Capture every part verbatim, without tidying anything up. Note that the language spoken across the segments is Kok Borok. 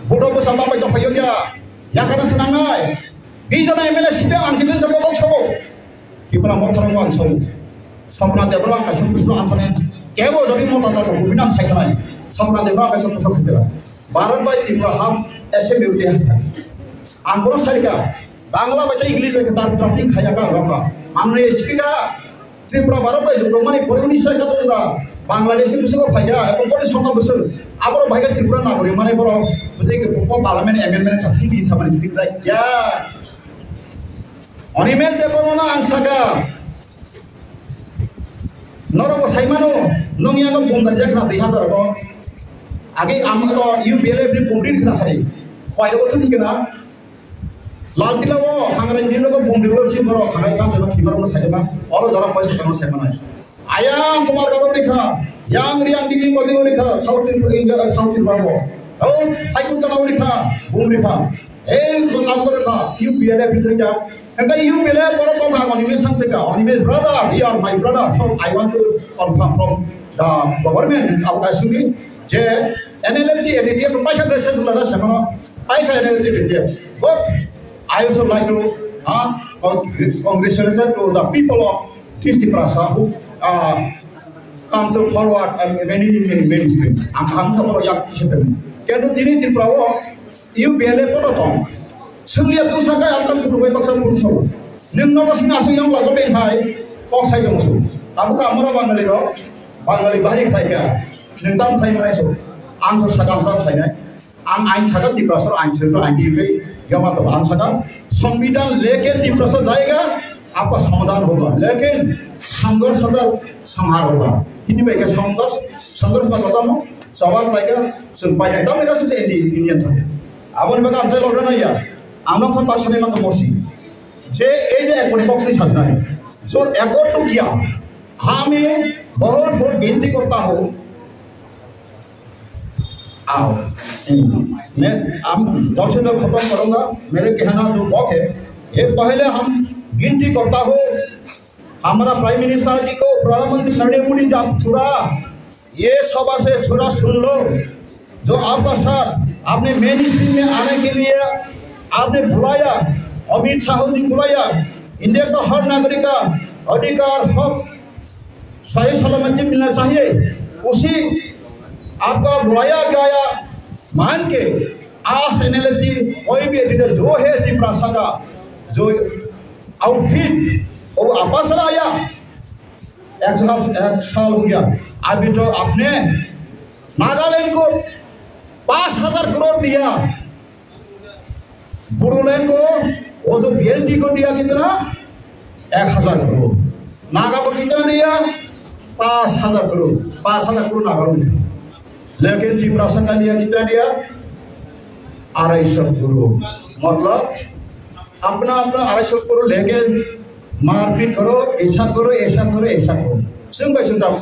Budo bwsa bangbai tongphai ya. Yakana swnangnai. Bijana M L A sibya ang kini jabo kok sabo. Kibra mothorong ang sabo. Sopna Debra kaisa pusno ang phane. Kebo jodi mota ta ko bina sai khanai. Sopna Debra kaisa pusno khitera. Bharat bai Tripura ham assembly uti hakha. Ang kono sai ka. Bangla bai ta English bai ka tar drafting khaya ka rokha. Ang ne speaker Tripura Bharat bai jok rokmani pore uni sai katorra Bangladeshi bwswk phaiya, ebong pore songkha bwswk. Aboro bhaiga Tripura nagori mane borok bwsai ke po parliament amendment kha sidi samani sidi ya. Oni mel te bono na ang saka. Norok bo sai mano, nong yang bom dan jak na dei hatar ko. Agi am ko U P L F ni pumri khna sai. Khwai ro thik na. Lal Tila o hangrang dino ko bumdi o chi borok hangrang kam jano khimar mo sai ma. Oro jara paisa tang sai ma nai. Ayang Kumar Gadon rikha, yang Riang Digi Kodi rikha, South Tripura, India, South Tripura mo. O Haiku Kana rikha, bum rikha. Ei ko tam ko rikha, U P L F rikha. Engka U P L F borok tong ha, Animesh sang seka, Animesh brother, you are my brother. So I want to confirm from the government, Abu Kasumi, je N L F T A D T F paisa dress sula na semano, paisa N L F T A D T F. But I also like to, uh, congratulate to the people of East Tiprasa who, uh, come to forward and many in many mainstream. Ang ang ka boro yak sepen. Kendo tini Tripura o U P L F poto tong. Sunglia tu sakai atam kutu bai baksa pun so. Ning nogo sini asu yang lago ben hai. Kok sai dong su. Abu ka amora Bangali ro. Bangali bari khai ka. Ning tam khai mai so. Ang to sakam tam sai nai. Ang ain saka Tiprasa ain saka ain di bai. Yama to ang saka. Songbidan leke Tiprasa jaiga. Apa somadan hoga. Lekin sanggar sanggar samhar hoga. Hini bai ke sanggar sanggar hoga kotamo. Jawab lai ka. Sung pai nai. Tam ka sung se Indi-, Indian tha. Aboni baga ang telo rana ya. Ang nang sa personally maka mosi. Je ei je ekoni kok sini sajnai. So accord to kiya? Hami bahut bahut ginti korta ho. Aao. मैं हम जल्द से जल्द खत्म करूंगा। मेरे कहना जो बहुत है, ये पहले हम गिनती करता हूँ। हमारा प्राइम मिनिस्टर जी को, प्रधानमंत्री नरेंद्र मोदी जी, आप थोड़ा ये सभा से थोड़ा सुन लो, जो आपका सर, आपने मेन स्ट्रीम में आने के लिए आपने बुलाया, अमित शाह जी बुलाया, इंडिया का हर नागरिक का अधिकार, हक, सही सलामती मिलना चाहिए। उसी आपका बुलाया गया मान के आज एनएलएफटी कोई भी एडिटर जो है तिपरासा का जो आउटफिट वो वापस लाया। एक साल, एक साल हो गया, अभी तो आपने नागालैंड को पाँच हजार करोड़ दिया, बोडोलैंड को वो जो बीएलटी को दिया कितना, एक हजार करोड़। नागा को कितना दिया, पाँच हजार करोड़। पाँच हजार करोड़ नागा को दिया। लेकिन तिपरासा का दिया कितना दिया, अढ़ाई सौ करोड़। मतलब अपना अपना अढ़ाई सौ करोड़ लेके मारपीट करो, ऐसा करो, ऐसा करो, ऐसा करो। सुन भाई, सुन रहा हूँ,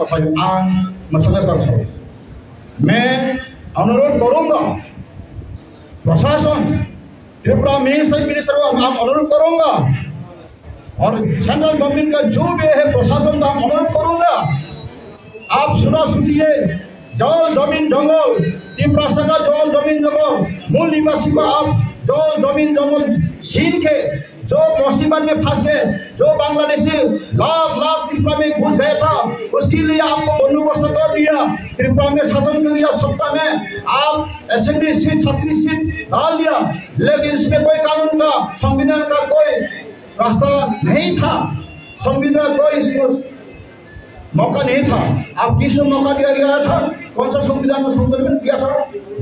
मैं अनुरोध करूंगा प्रशासन, त्रिपुरा मिनिस्टर, मिनिस्टर को हम अनुरोध करूंगा, और सेंट्रल गवर्नमेंट का जो भी है प्रशासन का हम अनुरोध करूंगा, आप सुना सोचिए, जल जमीन जंगल, तिपरासा का जल जमीन जंगल, मूल निवासी को आप जल जमीन जंगल छीन के जो मुसीबत में फंस गए, जो बांग्लादेशी लाख लाख त्रिपुरा में घुस गया था, उसके लिए आपको बंदोबस्त कर दिया। त्रिपुरा में शासन के लिए सत्ता में आप असेंबली सीट, छत्तीस सीट डाल दिया, लेकिन इसमें कोई कानून का, संविधान का कोई रास्ता नहीं था। संविधान कोई इसको मौका नहीं था। आप किसको मौका दिया गया था? कौन सा संविधान में संशोधन किया था?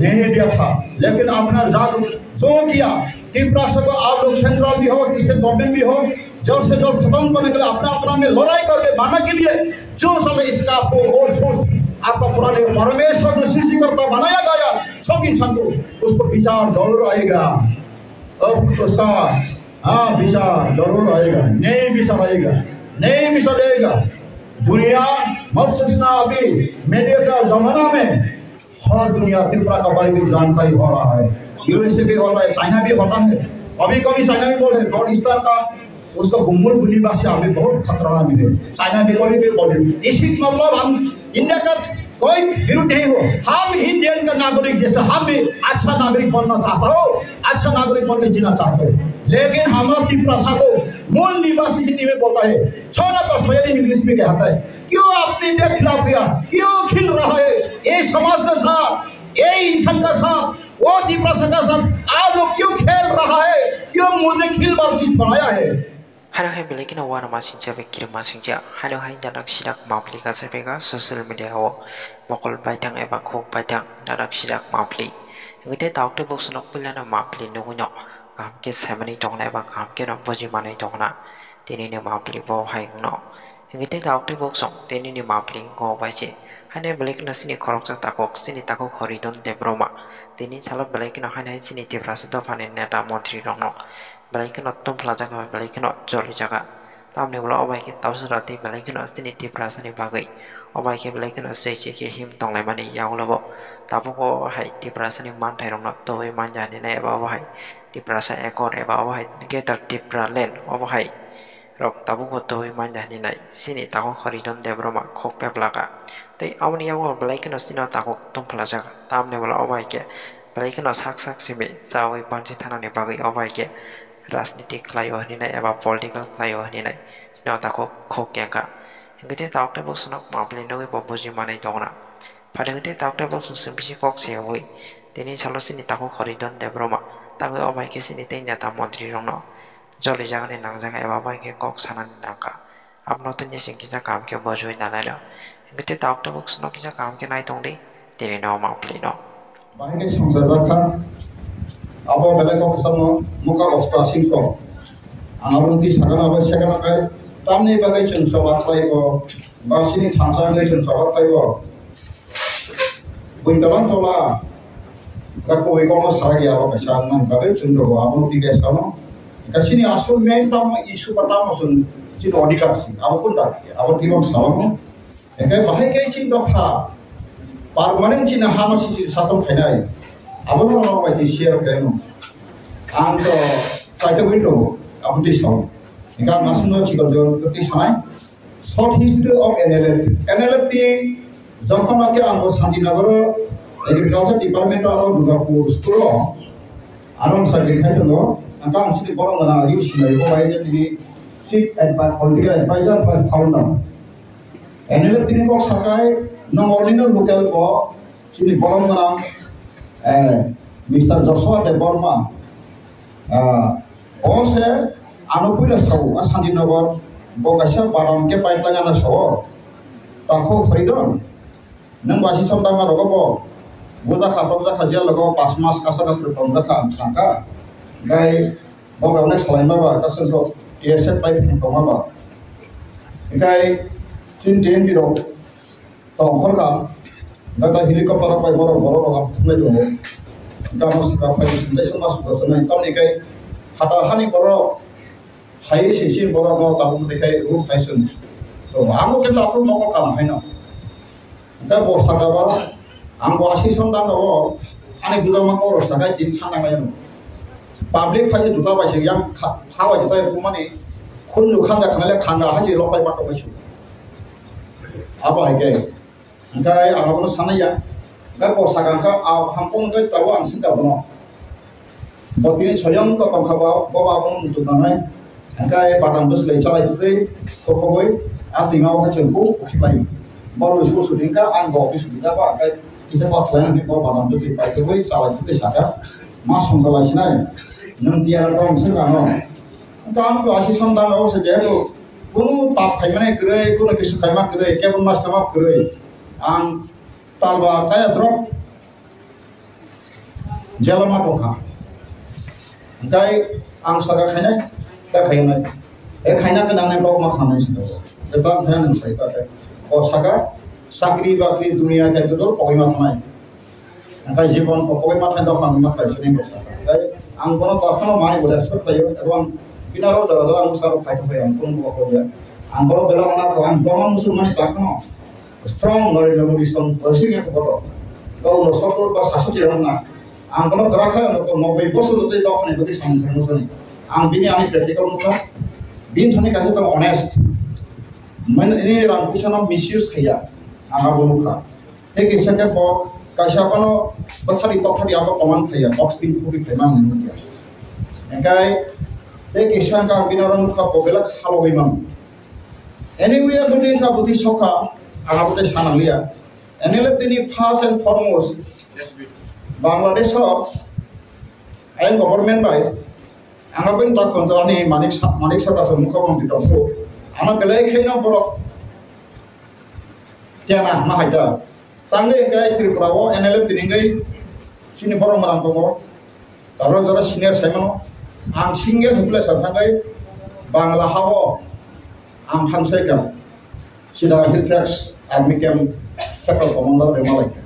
नहीं दिया था। लेकिन अपना जादू जो किया, तिपरासा को आप लोग सेंट्रल भी हो, स्टेट गवर्नमेंट भी हो, जल्द से जल्द खत्म करने के लिए अपना अपना में लड़ाई करके बांटने के लिए जो साले इसका आपको वो सोच, आपका पुराने परमेश्वर जो सृष्टिकर्ता बनाया गया सब इंसान को, उसको विचार जरूर आएगा। अब उसका, हाँ, विचार जरूर आएगा, नई विचार आएगा, नई विचार आएगा। दुनिया मत सोचना, अभी मीडिया का जमाना में हर दुनिया त्रिपुरा का बारे में जानकारी हो रहा है, यूएसए भी हो रहा है, चाइना भी होता है। कभी कभी चाइना भी बोले नॉर्थ ईस्टर्न का उसको गुम्मुल गुली बात से हमें बहुत खतरा मिले। चाइना भी कभी भी बोले, इसी मतलब हम इंडिया का कोई विरुद्ध नहीं हो। हम इंडियन का नागरिक जैसे हम भी अच्छा नागरिक बनना चाहता हो, अच्छा नागरिक बन के जीना चाहते हो। लेकिन हमारा तिपरासा को मूल निवासी हिंदी में बोलता है, छह नंबर सोयाबीन इंग्लिश में कहता है। क्यों आपने क्या खिलाफ किया? क्यों खेल रहा है ये समाज के साथ, ये इंसान का साथ, वो तिपरासा का साथ आप लोग क्यों खेल रहा है? क्यों मुझे खिलवाड़ चीज बनाया है? Hano hai belai kheno uanama singcha bai kirima singcha. Hano hai dadak sidak mapli kasa bega social media o mokol baithang eba khuk baithang dadak sidak mapli. Hingke tei tauk tei bok sonok puilano mapli nugui no kaham khe saimani tongna eba kaham khe no buji manai tongna tini ni mapli bo hai wngno. Hingke tei tauk tei bok song tini ni mapli wngko bai se. Haino belai kheno chini khoroksa takhuk, chini takhuk Horidon Debbarma. Tini salo belai kheno haino hai chini Tiprasa dophani neta montri rokno belai kheno tumphla jaga, belai kheno choli jaga. Tamni ulo obai khe tabswra tei belai kheno chini Tiprasa ni bagwi. Obai khe belai kheno sei sei khe him tonglaimani yagulo bo. Tabuk o hai Tiprasa ni manthai rokno tubui manja hinwi nai eba obo hai Tiprasa Accord eba obo hai Greater Tipraland obo hai rok tabuk bo tubui manja hinwi nai chini takhuk Horidon Debbarma khuk peplaka. Tei aboni yago belai kheno chini takhuk tumphla jaga. Tamni ulo obai khe belai kheno sak sak simi chaui banchi thanani bagwi obai khe rajniti khlaio hinwi nai eba political khlaio hinwi nai chini takhuk khuk yangkha. Hingke tei tauk tei bok sonok mapli nugui bo buji manai tongna. Phaidi hwnkhe tei tauk tei bok song bisi kok se oi. Tini salo chini takhuk Horidon Debbarma. Tangwi obai khe chini tei neta montri rokno joli jagani nangjaga eba bai khe kok sanani nangkha. Abono tini chwng kisa kaham khe bujui nanai rw. Hingke tei tauk tei bok song kisa kaham khe nai tongdi. Tini no mapli no. Bahai khe songchajak kha. Abo belai kok kwchangno mokha osto asing kok. Ang abo twi sakano abo sekano khai tamni bagwi chwng choba khlai kok. Ba chini thansa wngwi chwng choba khlai kok. Buitala tola. Ka koi kokno sarak ya abo kaisa nang bagwi chwng rogo abo twi kaisa no. Ka chini asol main tamo issue ba tamo chwng chini odhikar si. Abo kun da abo twi bang salango. Hingke bahai khe chini dopha permanent chini hano sisi sason khainai. Abono rok bai chini share khaino. Ang to kaitagwi tongo, aboni twi sao. Hingke ang aswkno chikon chikon twi sanai. Short history of N L F T. N L F T jokhon khe ang bo Santinagar o agriculture department o Durgapur school o aro ang chakri khai tongo. Ang ang chini borok gana ri sinai bo bai je tini chief advi-, political advisor plus founder. N L F T ni kok sakai nongornino local o chini borom gwnang, eh, Mister Joshua Debbarma. Ah, o se ano puila sao, a Santinagar, bo kaisa badam khe pipeline ano sao. Takhuk Horidon, nwng bo asi som dama rogo bo, bujakha, tokjakha, jail rogo pas mas kasa kasa tongjakha ang thangkha. Gai Bo khe onek salai ma ba, kaisa rok T S F bai phang tongma ba. Hinkhe chini T N B rok tongkhor kha, da da helicopter rok bai borok, borok rok thumlai tongo. Gamo sika phai, tei soma suka sanai, tamni kai hata hani borok phai se se borok no tabuk tei kai ruk phai sung. To amo khe takhuk mokol kana haino. Hingke bo saka ba, ang bo aswk song dang o, ani bujama kok rok sakai tin sana nai no. Public phai se juta bai se yang kha, kha bai juta kumani khunju khanja khana le khanja hai se lok bai patok bai se. Abo hai ke. Hingke ang abono sana ya. Hingke bo saka hingke a hampung hingke tabo ang sinta bono. Bo tini soyang to tongkha ba, bo ba bo muchung nangnai. Hingke badam bwswlai chalai twi, khokhogwi, a twima o khe chwng bu, ukhilai. Bo rwi su su ringkha, ang bo office ringkha ba, hingke kisa kok khlai nang bo badam bwswlai pai twi chalai twi saka. Ma song chalai sinai. Nwng tiyar tong se kano. Hingke ang bo aswk song dang o se jehetu kunu pap khaimani kwrwi, kunu kisu khaima kwrwi, kebun mas khaima kwrwi. Ang talba kaya drop. Jela ma tongkha. Hingkai ang saka khainai, ta khainai. E khaina khe nangnai kok ma khanai sida. E bang khaina nang sai ta khe. O saka, chakri bakri duniya khe joto pogwi ma thanai. Hingkai jibon pogwi ma thai dok ang ma khai sini bo saka. Hingkai ang bono to khano mani bo respect khaio, ebong bini aro jora jora ang saka khai thok ang bono bo khaio. Ang bono bela mana ko ang bono musulmani ta khano. Strong Narendra Modi song basing yang kotor. Kau lo sotor ba sasoti rang na. Ang kono kara kha no ko noboi bosor do tei dok ne bagi song song song. Ang bini ani practical mukha. Bini thani kaisa tong honest. Men ini rang puisa no misuse khaya. Ang abo mukha. Tei kisa khe bo kaisa phano bwsadi tokthadi abo command phaiya, box pin puri phaima ang nukya. Hingkai tei kisa khe ang bini oro nukha bo belai khalogwi mano. Anyway, bwtwi kha bwtwi sokha, ang abo tei sana liya. N L F T ni first and foremost Bangladesh o ayang government bai ang abo ni tak ani manik sa-, manik saka se mukha mantri tongso. Ano belai khe no borok kena ma hai da. Tangwi hingke Tripura o N L F tini hingke chini borok mwnang tongo. Tabuk jora senior sai mano. Ang single se place thangwi Bangla ha o ang thang sai ka. Sida Hill Tracts Army Camp Sector Commander de malai ka.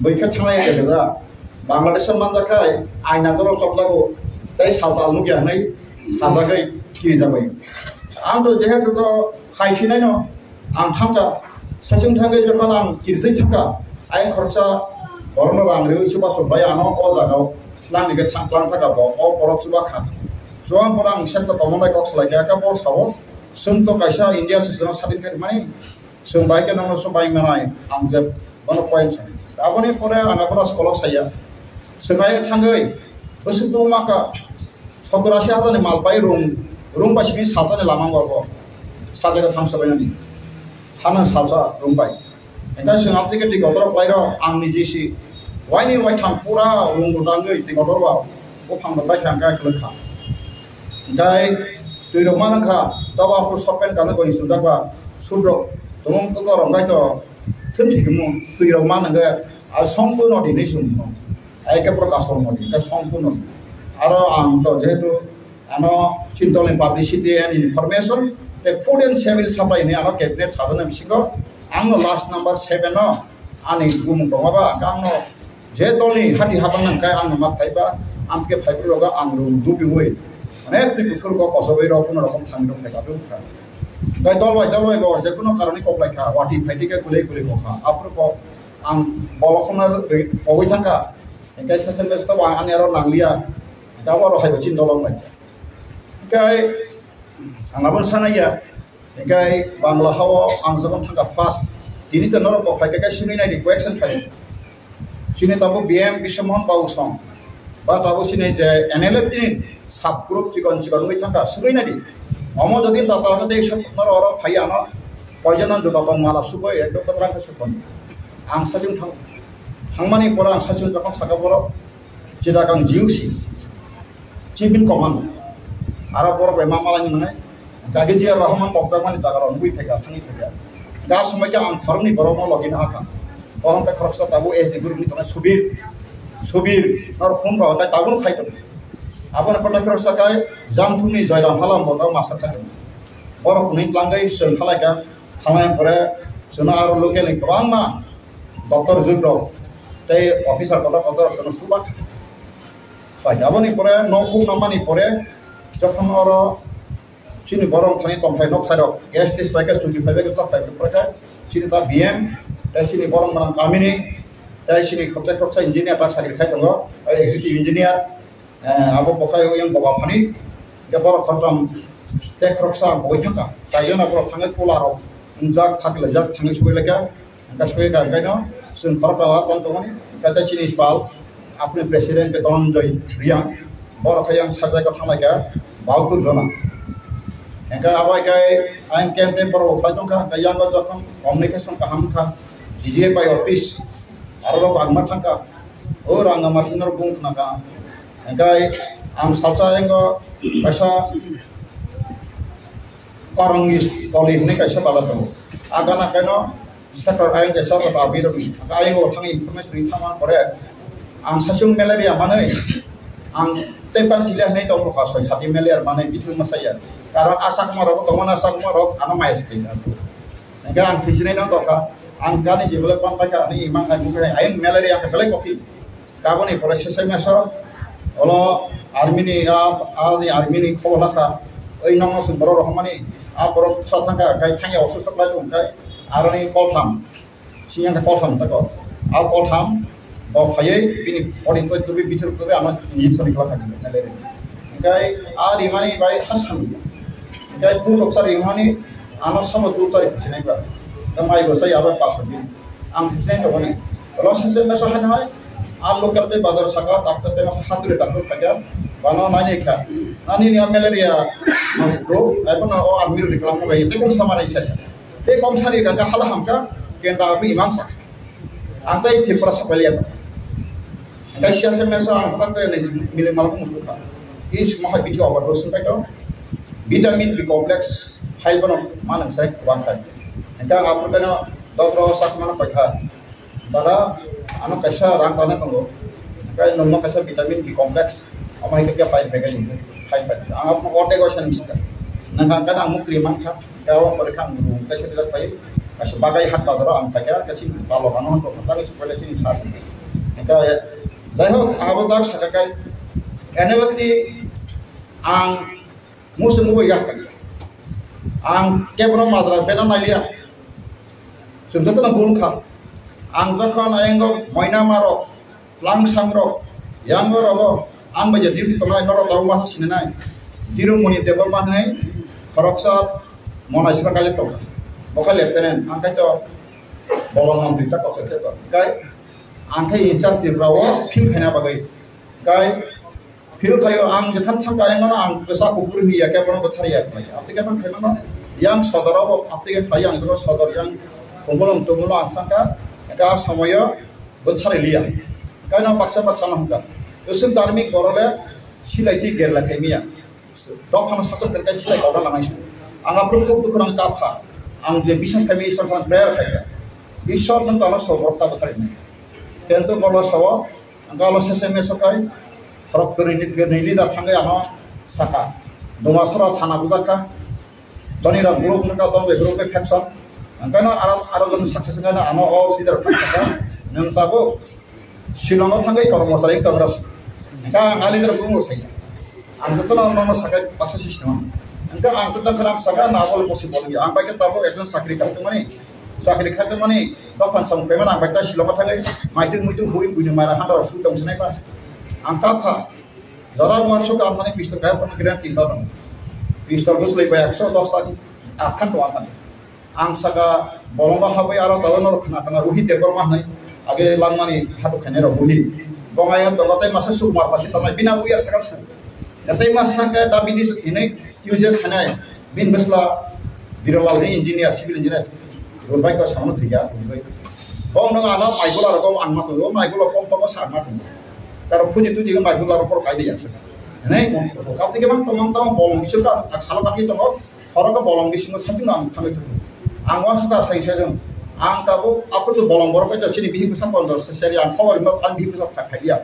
Bai khe thanglai ka da. Bangladesh o manjak khai aina doro choklago tei saltal nukya hwnwi sajagwi kirijabai. Ang to jehetu to khai sinai no. Ang thangkha, saichung thangwi jokhon ang kirisai thangkha, ayang khoroksa borokno rang riwi chubachu bai ano o jagao nangni khe thang tlang thangkha bo, o borok chubakha. Chuang phano ang sector command bai kok salaikha, khe bo sao, chwng to kaisa India se chwngno sadin khe rwmani, chwng bai khe nono chwng bai manai, ang je bono point sani. Aboni pore ang abono school o saya, chwng ayang thangwi, bwswk duk maka, sottor ashi hajar ni mal pai rung, rung bai simi salsa ni lama gorbo, sajagwi thang sabainani. Hano salsa rung bai. Engka chwng aptike twi kotor kwlai rok ang ni J C. Waini waitham pura rung rudangwi twi kotor ba buphang rok bai thang kha kwlwk kha. Engkai twi rok ma nang kha, toba aphuru short pant kanwi bo isuk jak ba, sut rok tumung kwkwa rok bai to thwng thikhumu twi rok ma nang khe a songpurno di hinwi swng kha. Ai khe prokashon modi, khe songpurno. Aro ang to jehetu ano chini dolni publicity and information, tei food and civil supply hinwi ano cabinet sajana bisingo ang no last number seven no ani bumung tongma ba, ang no je dolni hati habang nang khe ang no ma phai ba, ang khe phai rok ang rung dubi wi. Onek twi busul ko kosobai rok kuno rokom thang rok phai ba dum kha. Bai dol bai dol bai bo je kuno karoni kok lai kha, wati phai tike gulei gulei kok kha. Aphuru ko ang bolok khona pogwi thang kha. Engkai sesen mes to ani aro nangliya. Engkai abo aro hai bo chin dolong nai. Engkai ang abo sana ya. Engkai Bangla hao ang jokon thangka first. Tini to norok bo phai khe simi nai di question phai. Chini tabo B M Biswamohan Babu song. Ba tabo chini je N L F tini sub group chikon chikon wngwi thangka sugwi nai di. Omo jodi tata tei norok oro phai ano. Poison no jota tong malap sugwi ekdom kwchwrang khe sukon. Ang sachung thang, thangmani pore ang sachung jokon saka borok, chida kang G U C, Chief in Command, aro borok bai ma malai ni manai, kage G R Rahman mokjak mani jaga rok nugui phaikha, thangwi phaikha. Ga somoi khe ang khoroknwi borok no logi na hakha. Bohon khe khoroksa tabuk S D group ni tongnai Subir, Subir, nor phone kha, tai tabuk khai tongo. Abo ni kothai khoroksa khai Jamthung ni Joyram Halam bo tau master khai tongo. Borok hwnwi tlangwi chwng khalai kha, thangnai pore chwngno aro local ni kwbangma doctor jwk rok tei officer kotor kotor rok chwngno suba kha. Bai aboni pore nok buk nangmani pore jokhon oro chini borok thani tongthai nok sai rok gas tes bai khe chuti phai bai khe tok phai khe chini ta B M tei chini borok mwnang kamini tei chini khoroksa engineer tak sari khai tongo, executive engineer. Eh, abo bo khai yang boba phani, ke borok khoroktham tei khoroksa ang boi thangkha. Kailona borok thangwi kula rok wngjak, phakilaijak, thangwi sogwi laikha. Hwnkhe sogwi kha, hwnkhe no chwng khoroktham oro tong tongmani, hwnkhe tei chini pal, apni president khe Dhananjay Reang, borok khai yang sajagwi thanglaikha, Bautur Jona. Hwnkhe abo hai khe ayang campaign borok bo khlai tongkha, hwnkhe yang o jokhon communication kaham wngkha, D G F I office, aro rok ang ma thangkha, o rang ma thangna rok bung khna kha. Hingkai ang salsa ayang o kaisa korongni toli hinwi kaisa bazar tongo. A gana kaino sector ayang kaisa bazar abirokni. Ayang o thang information ri thangma pore ang sasung malaria manwi ang tei pang chili hinwi tongo kha soi sati malaria manwi bithung masaya. Karon asa kuma rok tongo na asa kuma rok ano mai sidi. Hingke ang thwisinai no dokha ang gani jibole pan paikha ani imang hai mukhe ayang malaria ang belai kothi. Kaboni pore sesai masa, olo army ni, a, army, army ni khobor lakha, oi nokno se borok rok hamani, a borok sa thangkha, kai thangya osusto khlai tong kai, aroni koltham, siyang koltham tako, a koltham, bo phaiye, bini body toi tubi, bitir tubi, ano injection khlakha, nalere. Kai a rimani bai khasam, kai tu loksa rimani, ano samo tu tari chinai ba, mai bo sai aba pasal din. Ang thwinai tongmani. Lo sese meso hai hai. Ang local tei bazar saka doctor tei masa haturi doctor khaja. Bano nai kha. Nani ni malaria rok ai bono o army ri klam kha bai. Tei kong samari sa. Tei kong sari ka hala hamka. Kenda abi imang sa. Ang tei Tripura sa pali ya. Ang tei siya se meso ang sa tei ni mili mal ko mutu kha. Is mahai video overdose pai to. Vitamin B complex hai bono manang sai bang kha. Ang tei ang apu tei no doctor sa mana pai kha. Dada, ano kaisa rang tane tongo. Kai nungno kaisa vitamin B complex. Ama hai khe pai bega ni. Pai pai. Ang apno order go san sita. Nang kan kan ang mukri man kha. Kai wa pore kha ang kaisa dila pai. Kaisa bagai hat bazar ang pai kha. Kaisa balo ano to kata kaisa pore sini sa. Kai jai hok, abo dak saka kai. Anyway, ang Musu nugwi yak kali. Ang kebono madra bena nailia. Chwng jotono bul kha. Ang jokhon ayengo moina marok, langsang rok, yango rogo, ang bai je duty tongnai norok tabuk masa sininai. Dirumoni Debbarma hinwi khoroksa monai sra kali tongkha. Bokha lieutenant, ang khaito bolong mantri ta koksa khe tong. Kai, ang khai in charge Tripura o field khaina bagwi. Kai, Phil khayo ang jekhan thangka ayang mano ang kwsa kuphur hiya khe bono bwthar ya khlai. Aptike phang khaimano yang sodoro bo aptike khlai ang bono sodor yang kumulung tumulo ang sangka ka somoyo bwthar liya. Kaino baksa baksa no hwnka. Usuk dharmik borole silai ti gerla khaimiya. Dok phano satok khe silai kaura langai su. Ang aphuru khub dukhu nang kapkha. Ang je biswas khaimi Isor phano prayer khaikha. Isor nang tano soborok ta bwthar ni. Tento bono sawo Ang kalo sese meso kai, khorok kwrwini, kwrwini leader thangwi ano saka. Dumasora thana bujak kha. Doni rok group nokha, dong bai group bai faction. Ang kano aro, aro jon success kano ano all leader faction kha. Nwng tabuk Shillong o thangwi kormo chari Congress. Ang ka ang leader bumo sai. Ang to no no saka baksa system. Ang ka ang to khram saka na bol possible. Ang bai ka tabuk ekjon chakri kha tongmani. Chakri khaitwmani dophani samung paimani ang bai ta Shillong-o thangwi maitung muitung hui buini mara handa rok sui tong sinai ba. Ang kha kha jora uansuk ang thani pistol kaya phano grand chinta tong. Pistol bwslai bai ekso dos ta di atkhan tong atkhan. Ang saka bolongo habwi aro tawai norok khna khna Rohit Debbarma hinwi age langmani hatok khainai rok Rohit. Bongai tongo tei masa Sukmar pasi tongnai bina buya sakang sa. Tei masa khe David hinwi uses khainai. Bini bwsla Birolal ni engineer, civil engineer. Rulbai ko samano thwiya, rulbai. Bo no ano maibula rogo ang ma tongo, maibula pom tongo sa ma tongo. Karo phuji tuji ko maibula rogo kai de yaksa. Nei mo ko kap tike bang tomang tomang bolong bisu ka ak salo kaki tongo. Horo ko bolong bisu mo sajung ang thamai tongo. Ang wan suka sai sai jong. Ang tabo akur tu bolong borok ka chini bihi bwsa pondro seri ang khobor ma ang bihi bwsa phai phai ya.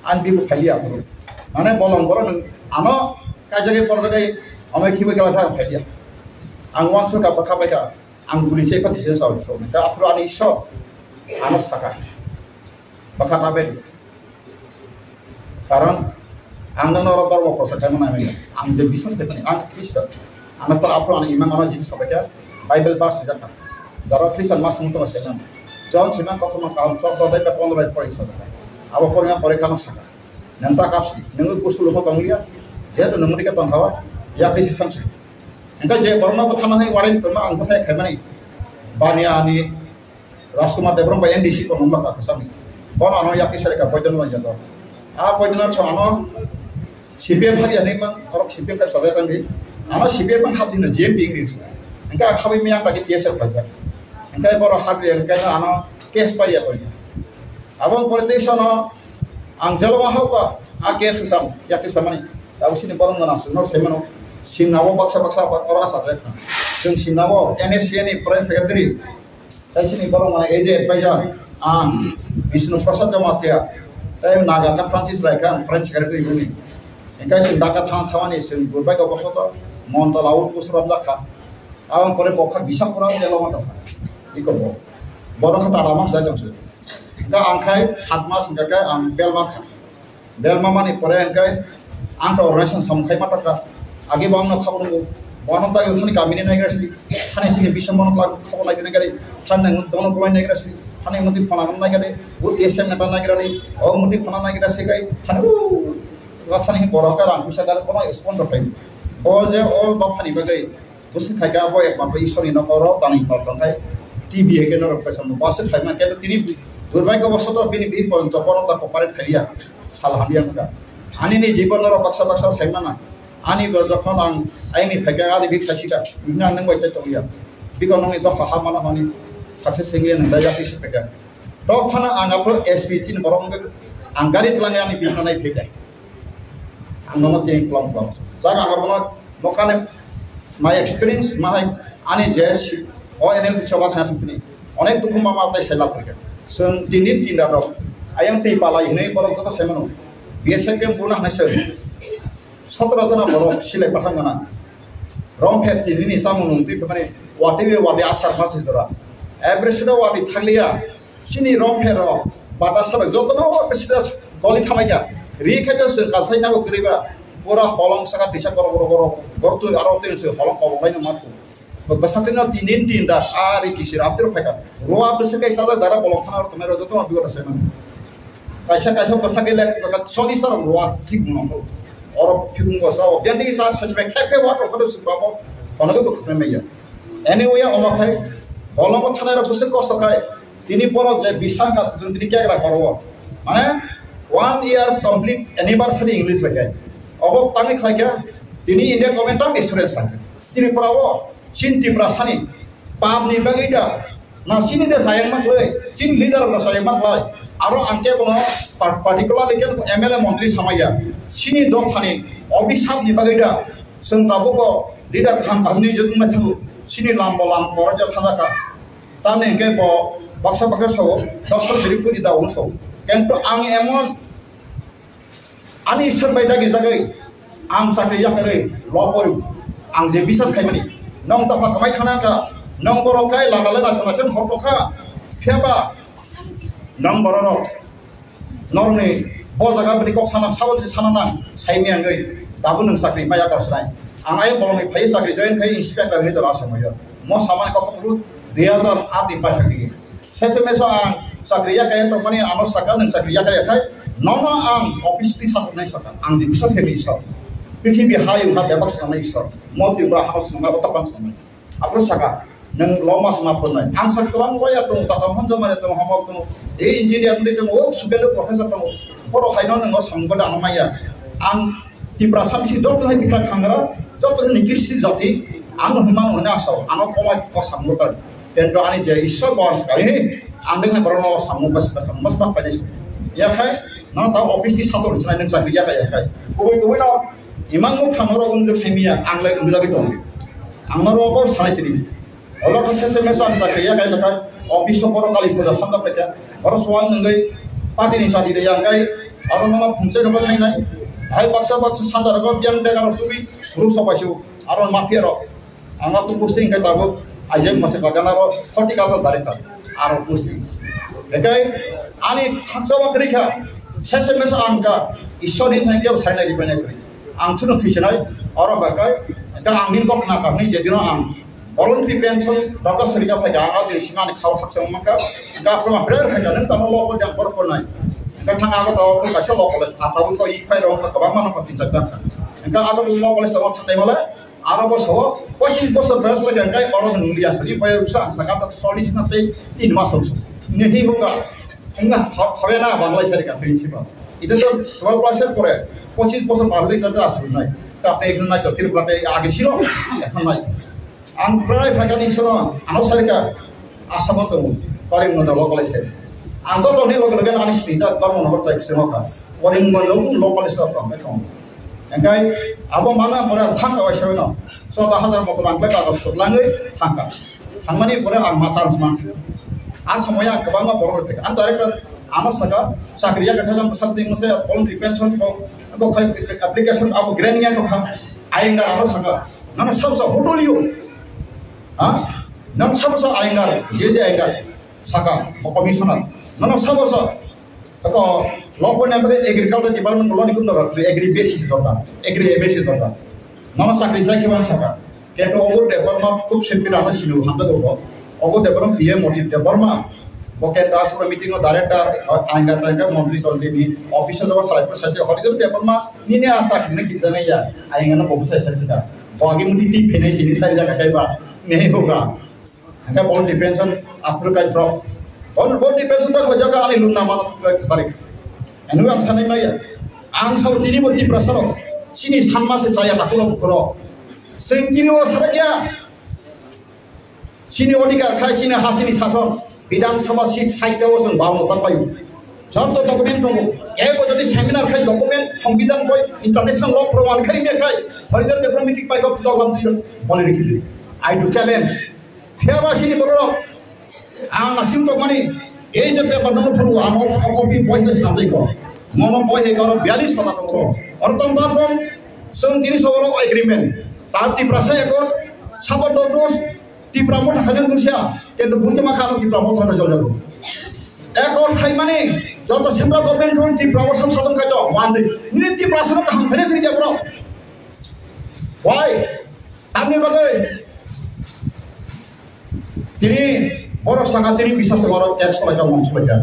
Ang bihi phai ya bro. Mane bolong borok nang ano kai jagai por jagai amai khibai kala thang phai ya. Ang wan suka bwkha bai ka. Ang guli chai pha thisa sao sao. Ka aphuru ani Isor ano saka. Bwkha ta bai. Karon ang no noro dormo prochar khai mano ang je biswas khai mani ang Christian. Ano to aphuru ani imang ano jin sabai kha Bible verse sijak kha. Jaro Christian mas mung tong sai nang. John simang kothoma kaham chok dodai ka pondro bai pori sa. Abo pori ang pori kha no saka. Nang ta kapsi, nang kusul mo tong liya. Jehetu nang mudi ka tong khawa. Ya Christian sa. Engkha je borokno bwtharnani warrant kwma ang bwsai khaimani. Bani ani Rajkumar Debbarma bai N D C tongmani bwkha kwchangni. Bono ano yakni sari ka poiton bai jago. A poiton no chwng ano C P M hapya hinwi mang, orok C P M ka chajak tangdi. Ano C P M mang hapdi no G M P wngdi. Engkha khabai miyang bai T S F khaijak. Engkha borok hapya engkha ano case paiya koi. Aboni pore tei sono ang jalo ma hauka a case sam yakni samani. Abo sini borok no nang sino semano. Simna o baksa baksa oro asa se. Chwng simna o N S C N ni foreign secretary. Tai sini borok mane A J advisor ang Bishnu Prasad Jamatia. Tai Naga ka Francis Rai ka foreign secretary bini. Engkai sini Dhaka thang thawani sini gurbai ko bosoto. Monta laut kusram dakha. Abang pore bokha bisa kurang jalo ma dakha. Iko bo. Borok kha tada mang sa jong se. Engka ang khai sat mas engka ang bel ma kha. Bel mamani pore hwnkhe ang to organization samung khai ma taka. Agi bo ang no khabar nungo. Bo ano tagwi thani kamini naigra si. Thani sini bising bono kla khabar naigra naigra. Thani nang dono kulai naigra si. Thani muti phana naigra de. Bo T S M neta naigra de. O muti phana naigra si kai. Thani u. Wa thani borok ka rang puisa gar kono sponsor khai. Bo je all ba phani bagwi. Bwswk khai khe abo ekmatro Isorni nokoro tangwi hor tongthai. T B hai khe norok kaisa no bwswk sai man khe tini durbai ko boso to bini bi pon to kono ta operate khaiya sal hamya ka. Ani ni jibon norok baksa baksa sai mana. Ani bo jokhon ang aini phaikha ani bik saisika nang nang bai tongya. Biko nongni dokha ha mana hani sakse sengya nang jaya kisi phaikha. Dok phano ang aphuru S P tin borok wngkha, ang gari twlangwi ani bihikno nai phai kha. Ang nono tini kwlwng kwlwng. Jaga ang abono nokhani my experience, mahai ani je si-, o N L P choba thang tini. Onek dukhu mama tai sai lap kha. Chwng tini tinda rok. Ayang tei palai hinwi borok joto sai mano. B S F camp buna hanai chwng. Sotro jona borok silai pathang gana. Rong pher tini ni samung nung twi phai mani. Wati be wati asar ma se jora. Every sida wati thakliya. Chini rong pher rok, batasa rok, jotono o bisida goli thamai kha. Ri khe to se kalsai nago kwrwi ba. Pura holong saka tisa goro goro goro. Gor tu aro tu se holong kobong lai ma tu. Bwsa tino tin din tin da a ri kisi rap tiro phaikha. Roa bwsa kai sala dara bolong thana rok thamai rok jotono bigo da sai man. Kaisa kaisa bwsa kai lek ka soli sar roa thik no ko. Oro phikung bwsa o bian di sa sa jibai khek ke wa to ko su ba ko. Kono ko khne me ya. Anyway, omo khai bolong thanai rok bwsa kosto khai. Tini borok je bisang kha, chwng tini kegra koro. Mane, one years complete anniversary English bai kai. Obo tangwi khlai kha, tini India government tang insurance lai kha. Tripura o, chin Tripura sani, pap ni bagwi da, na chini de sayang mak lai, chin leader da sayang mak lai. Aro ang khe bono par-, particularly khe M L A montri samaya. Chini dok thani, obisap ni bagwi da, chwng tabuk o leader kham kaham ni jotong na thango. Chini lam bo lam koro ja thanda kha. Tamni hwnkhe bo baksa baksa sao, doctor biri puri da hwn sao. Kintu ang emon ani Isor bai dagi jagwi ang chakri yakarwi lo pori ang je bisas khaimani. Nong tapa kamai thana ka, nong borok kai lama lana thana chen hor tokha. Phiya ba nong borok rok Norokni bo jaga bini kok sana, sabo twi sana nang, sai miyangwi, dabu nwng chakri maya kar swnai. Ang ayang bolongni phai chakri join khai inspector hinwi dala aswk maya. Mo samani kok kok dui hazar aat ni paisa kri. Sese meso ang chakri ya kaya tongmani ano saka nwng chakri ya kaya khai, nono ang office twi sasaknai saka, ang di bisa semi isor. Prithibi hai wngkha bebak swnamnai isor. Mo Tripura hao swnamnai, o tapan swnamnai. Aphuru saka, "Nwng loma sma phunai." Ang sa kwbang lawyer tongo, Tata Mahindra mane tongo, Hamok tongo, e engineer wngwi tongo, o student professor tongo. Borok haino nwng o samung gada ano maya. Ang Tiprasa bisi joto hai bikha khangra, joto hai nikisi jati, ang hwnmang hwnwi asao, ano komai o samung gada. Tento ani je Ishwar bo ang sakha, he, ang deng hai borokno o samung gada sakha, mas mak painai. Yakhai, no ta office ni sasol sinai nwng chakri yakhai, yakhai. Kubui kubui no, imang muk thang norok wngkhe saimia, ang lai wngwi jagwi tongo. Ang norok o sanai tini. Olo khe sese meso ang chakri ya kai nakai, office o borok kali puja samjak paikha, oro suang nungwi party ni chadi rwya hwnkhe, aro nono phungchai rwgwi khainai, hai baksa baksa sanda rwgo biyang dega rok tubui, ruk sok bai su, aro mafia rok, ang aphuru posting hwnkhe tabuk, aijak masa kagana ro horticulture director, aro posting. Hwnkhe ani khaksa ma kwrwi kha, sese meso ang kha, Ishwar ni thani kebo sarinai ribainai kwrwi. Ang thuno thwisinai, oro bakai, hwnkhe ang nini kok khna kha hwnwi je dino ang voluntary pension rok srika phaikha, ang adini sima ani khao khakchangma kha, hwnkhe aphuru ang bera khaikha, nwng tamo logo jang borok pornai. Hwnkhe thang ago to kaisa law college, aphuru to i phai rok kwbangma no tin char kha. Hwnkhe ago law college tamo thangnai male, aro bo sao, pochis bosor boyos lagi hwnkhe oro nwng liya sari, boyos rusa ang sakha to chollish na tei tin mas tong so. Nehi hoga, hwnkhe ha-, habe na banglai sari ka principal. Ita to twelve class er pore, pochis bosor par hoi ta asur nai. Ta pe nai to Tripura te age silo, ekhon nai. Ang prai phaikani soro, ano sarika, Assam o tongo, Karimganj local se. Ang to tongni loge loge ani sinita Dharmanagar tai se mokha. Karimganj local se tong, tong. Engkai, abo mana pore thangka bai sabino. Chota hajar motor ang kagos kwlangwi thangka. Thangmani pore ang ma chance mankha. A somoya ang kwbangma borok rwkha. Ang director ano saka, chakri ya kakha something mase, voluntary pension ko, abo khai application abo grant ya ko kha. Ayang ano saka, nang sabsa hotel yo. Ha? Nang sabo sa Iyengar, J J Iyengar, saka, o commissioner. Nang sabo sa, tako, local ni amre agriculture department ko loni kun dorkar, agri basis dorkar, agri basis dorkar. Nang sakri sai khiban saka. Kento ogo Debbarma khub simple ano sinu hamda dogo. Ogo Debbarma P M Moti Debbarma. Bo kento asura meeting o director, Iyengar, Iyengar montri tontri ni office o salai pura sai hori Debbarma nini asa khine kita nai ya. Iyengar no bobu sai sai kita. Bo agi muti ti phene sini sari jaga kai ba. Nei hoga. Hingke voluntary pension Aphuru kai drop. Bol, bol ni pension tak khlai jaka ani lung nama tarik. Anu ang sanai maya. Ang sao tini bo Tiprasa rok. Sini sanma se chaya takuro bukuro. Sengkiri o sarakya. Sini odhikar khai sini ha sini sason. Bidhan Sabha seat side o song bawno taklayo. Joto document tongo. Ego jodi seminar khai document, Songbidan koi, international law proman khai me khai. Horizon diplomatic pai kok doglam tiro. Boli rikhi. I do challenge. Kheba sini borok. Ang nasim tokmani, ei je paper no phuru, ang o copy boi ke samdai ko. Mono boi he karo bialis pata tong ko. Oro tong ba tong, song tini soro agreement. Ta Tiprasa accord, sabo dos dos, Tipra Motha khajan dusia, kento buji ma khano Tipra Motha na jol jol. Accord khai mani, joto central government thon Tipra o sam sajon khai to, one day. Nini Tiprasa no kaham khai sini dia bro. Why? Tamni bagwi tini borok saka tini bisa saka oro tax khlai ka mong khlai ka.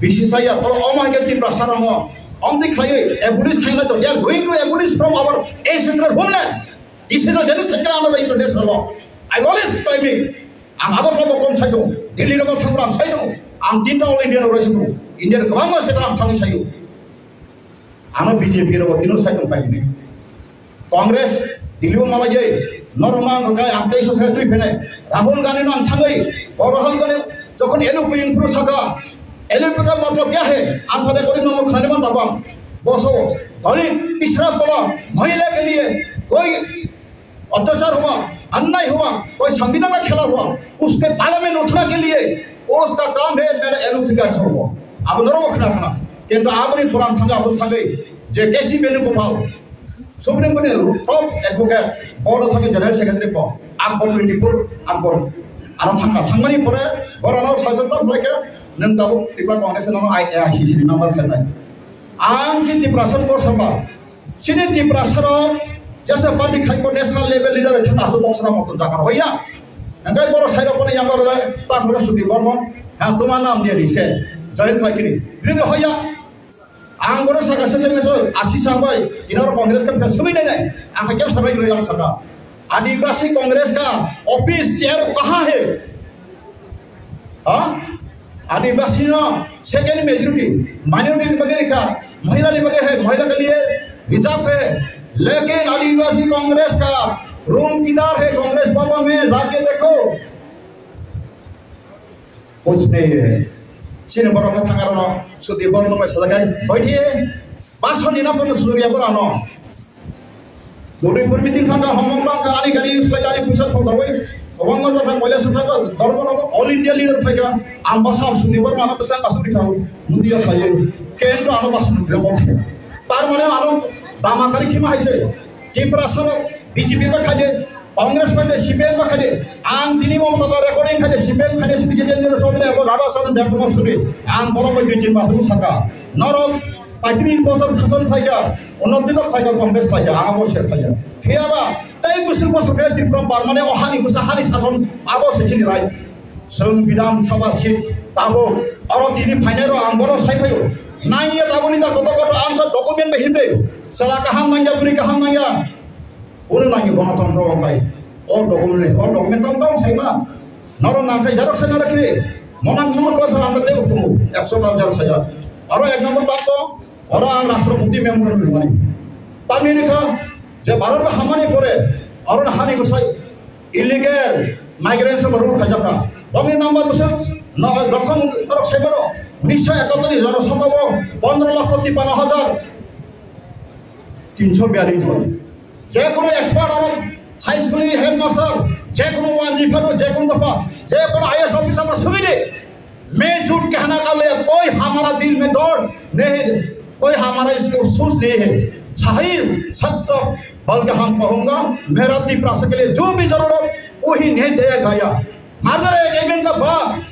Bisi saya borok omo hai khe Tiprasa ramo. Omtwi khlaiwi abolish khaina to. They are going to abolish from our ancestral homeland. This is a genocide under the international law. I always claiming. Ang Agartala bo kon sai dong. Delhi rogo thangbo ang sai dong. Ang tinta all India no raising dong. India kwbangma state ang thangwi sayo. Ano B J P rogo tino sai dong paini. Congress Delhi o malai jai, norok ma ang kai ang tei sosa twi phene. Rahul Gandhi no ang thangwi, o Rahul Gandhi jokhon L U P yung phuru saka, L U P ka matlab kya hai? Ang thade kori no khani man tabang. Boso, Dalit, Pisra Pala, Mahila ke liye, koi अत्याचार हुआ, अन्याय हुआ, कोई संविधान का खिलाफ हुआ, उसके बारे में उठना के लिए उसका काम है मेरा L U P का जो हुआ। Abo norok khna khna. Kintu aboni pora ang thangwi abo thangwi je K C Venugopal, Supreme Court ni top advocate, bono thangwi General Secretary bo, Akbar twenty four, Akbar. Ano thangkha, thangmani pore, borano sajak tong khlaikha, nwng tabuk Tipra Congress no I C C ni member khlainai. Ang si Tiprasa ni bosaba, sini Tiprasa rok jesa party khai ko national level leader thang asu boksana moto jagar hoya. Engkai borok sai rok kono yang rok le tang rok Sudip Bormon, ha tuma nam dia di se, join khai kini. Ri hoya. Ang borok saka se se meso asi sa bai, ina rok Congress ka sa sumi nai nai. Ang kya sabai roi ang saka. Adivasi Congress ka office chair kaha hai? Ha? Adivasi no second majority, minority ni bagwi rikha, mahila ni bagwi hai, mahila ke liye reserve hai, lekin Adivasi Congress ka room kidhar hai, Congress bhavan mein jaake dekho, kuch nahi hai. Sini borok kha thang arono, Sudip Bormon bai salakai, baithai, basoni na pono suriya borano. Udaipur meeting thangkha, homok thangkha, ani gari use khlai, ani puisa thok dawi. Kwbangma jotha koila sutha ka, dormo no, all India leader phaika, ang basa Sudip Bormon ano bwsang asuri kha, mudiya khaye, kento ano basa nukre kok. Tar mane ano dama kali khima haise, Tiprasa rok B J P ba khaide, Congress ba de, C P M ba khaide, ang tini mo motha recording khaide, C P M khaide, C P M khaide, sodre abo rada sodre depma suri, ang borok bai dui tin mas saka, norok paitris bosor shason phaika, Unnoti no khlaikha, Congress khlaikha, ang abo se khlaikha. Thiyaba, tei bwswk bosor khe Tripura Parmane o hani bwsa hani sason abo se chini rai. Chwng Bidhan Sabha seat tabuk oro tini phainai rok ang bono sai phaio. Nangya tabukni da koto koto ang sa document bai himde. Chwla kaham nangya, bwrwi kaham nangya. Uno nangya gonotontro o khai. O document, o document tong tong sai ma. Noro nang khai jarok sai nara kiri. Monang mono kla sa ang tei utung. Ekso tal jar sai ja. Aro ek number tak to. Oro ang Rashtrapati Memorial rwmani. Tamni hwnkha je Bharat o hamani pore oro hani bwsai illegal migrants rok rule khaijakha. Bongni number bwswk no rokhon norok sai mano, unisho ekattor ni jonosongkha o pondro lokho tipano hajar tinso biyallis jon. Je kono expert aro high school ni headmaster, je kono wanji phano, je kono dopha, je kono I A S officer ba sugidi. मैं झूठ कहना का ले, कोई हमारा दिल में डर नहीं, कोई हमारा इसको अफसोस नहीं है। सही सत्य बोल के हम कहूंगा, मेरा तिपरासा के लिए जो भी जरूरत, वही नहीं दिया गया। मर्डर एग्रीमेंट का बाद,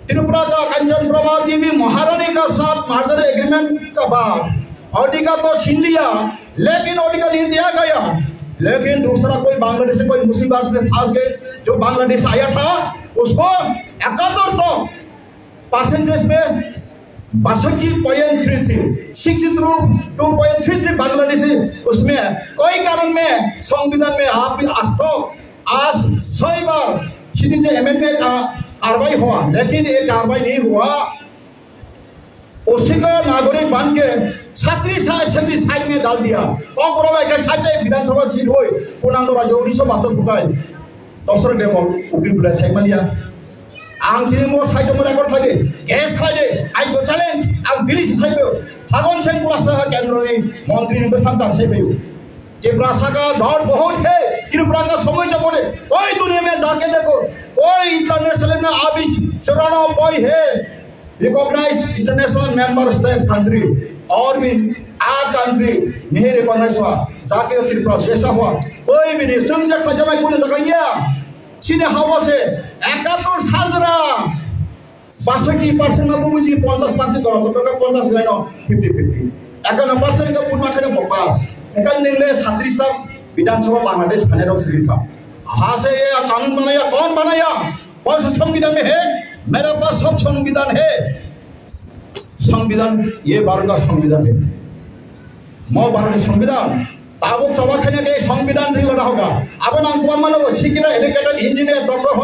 त्रिपुरा का कंचन प्रभा देवी महारानी का साथ मर्डर एग्रीमेंट का बाद ओडिशा तो छीन लिया, लेकिन ओडिशा नहीं दिया गया। लेकिन दूसरा कोई बांग्लादेशी कोई मुसीबत में फंस गए, जो बांग्लादेश आया था, उसको इकहत्तर तो परसेंटेज में बासठ point three three, sixty two point three three Bangladeshi, उसमें कोई कारण में संविधान में आप भी आज तक, आज सौ बार सिटीजन अमेंडमेंट का कार्रवाई हुआ, लेकिन ये कार्रवाई नहीं हुआ। उसी को नागरिक बन के छत्तीस साल से भी साइड में डाल दिया। कौन बोला भाई, साइड में विधानसभा सीट हुई, पूर्णांग राज्य उन्नीस सौ बहत्तर फुटाई। Doctor Debol, Upil Bulai Saimania. Ang tini mo side mo record khlai de, guess khlai de, I go challenge, ang Delhi se saibo. Phagon Singh Pulasa kendro ni montri ni bwsang chang saibo. Tripura ka dor bahut hai, Tripura ka samosya bahut hai. Koi duniya mein jaake dekho, koi international mein abhi churanabe hai. Recognize international member state country और भी आठ country नहीं recognize हुआ, जाके त्रिपुरा जैसा हुआ कोई भी नहीं। सुन जगह जमा कोने जगह या सीधे हवा से इकहत्तर साल जरा बासठ percent ना बुझी, पचास percent करो तो का पचास लाइनो fifty fifty। इक्यानवे percent का पूर्ण मात्रा में बकवास। एकान निंगले छत्तीस साल विधानसभा बांग्लादेश खाने रोक सिलिखा। हाँ से ये कानून बनाया, कौन बनाया? कौन सा संविधान में है? मेरे पास सब संविधान है। संविधान, ये भारत का संविधान है। मो भारत का संविधान। ताबुक सभा खाने के संविधान से लड़ा होगा। अब ना हमको मानो वो शिक्षित, educated, engineer, doctor हो,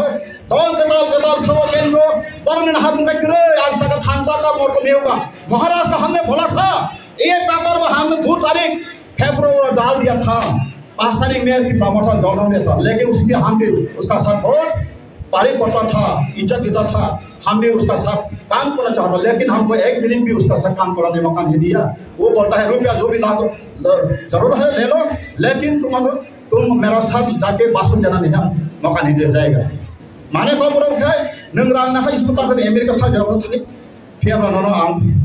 दल के दल के दल खबर केंद्र, पर में हाथ में गिरे, आज सका थान का मोटो नहीं होगा। महाराष्ट्र हमने बोला था, एक पेपर में हमने दो तारीख February में डाल दिया था, पाँच तारीख में त्रिपुरा मोर्चा जवाब दिया था, लेकिन उसमें हम भी उसका साथ बहुत भारी पड़ता था, इज्जत देता था, हम भी उसका साथ काम करना चाहता, लेकिन हमको एक मिनट भी उसका साथ काम करने मौका नहीं दिया। वो बोलता है, "रुपया जो भी लागो, ल-, जरूर है, ले लो, लेकिन तुम अगर, तुम मेरा साथ जाके भाषण देना नहीं है, मौका नहीं दिया जाएगा।" माने को बोलो है, नंग रंग ना है, इसको ताकत अमेरिका था, जरूरत नहीं, फिर बनाना आम।